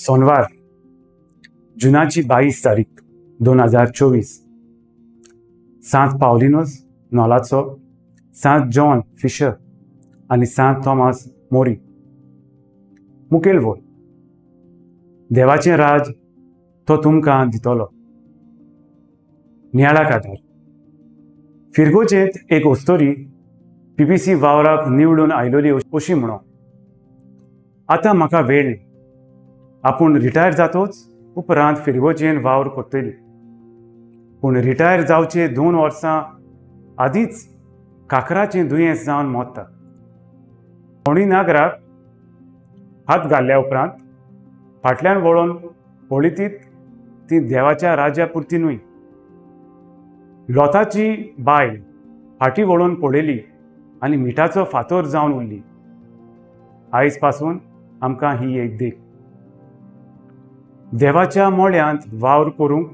सोनवार जुनाची 22 तारीख 2024। सांत पावलिनोस नोलाचो, सांत जॉन फिशर आनी सांत थॉमस मोरी। मुखेल वोल देवाचें राज तो तुमकां दितलो। नियाळा कातार फिरगोजेंत एक ओस्तोरी पीपीसी वावराक निवडून आयलोली अशी म्हणो, आतां म्हाका वेळ ना, आपूण रिटायर जातोच उपरांत फिरगोजेन वावर करतली। पूण रिटायर जावचे 2 वर्सां आदींच काकराचें दुयेंस जावन मरता। कोणी नागराक हात घाल्ल्या उपरांत फाटल्यान वळोवन पळयतीत ती देवाच्या राज्या पुरती न्हय। लोताची बायल फाटी वळोवन पळयली आनी मिठाचो फातोर जावन उरली। आयज पासून आमकां ही एक देख। देवाच्या मोळ्यांत वावर करूंक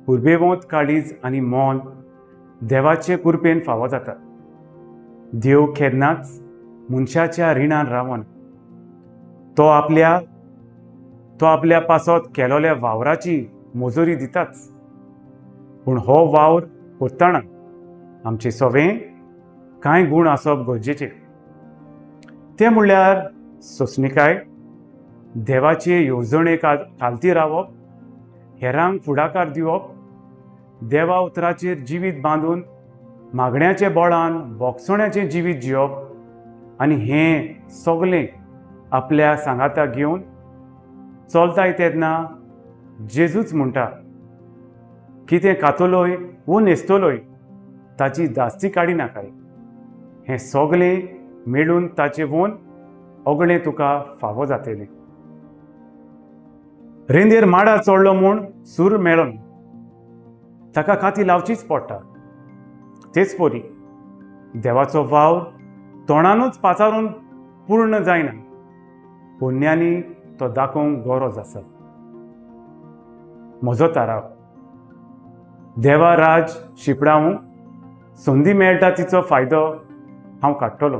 पुर्बेवंत काळीज आनी मन देवाचे कृपेन फावो जाता। देव केन्नाच मनशाच्या रिणान रावन तो आपल्या पासत केलोल्या वावराची मजुरी दिताच। पूण हो वावर करतना आमचे सवे कांय गूण आसप गरजेचे, ते म्हणल्यार सोंसणीकाय, देवाचे येवजणे खालती रावप, हेरांक फुडाकार दिवप, देवा उतराचेर जिवीत बांदून मागण्याचे बळान बोगसण्याचें जिवीत जिवप आनी हें सगळें आपल्या सांगाताक घेवन चलताय तेन्ना जेजूच म्हणटा, कितें खातलोय वो न्हेसतलोय ताची दास्ती काडी नाकाय, हें सगळें मेळून ताचें वोन अगळें तुका फावो जातलें। रेंदेर माडार चडलो म्हूण सूर मेळना, ताका काती लावचीच पडटा। तेच परी देवाचो वावर तोंडानूच पाचारून पूर्ण जायना, पुण्यांनी तो दाखोवंक गरज आसा। म्हजो ताराव देवा राज शिपडावंक संदी मेळटा तिचो फायदो हांव काडटलो।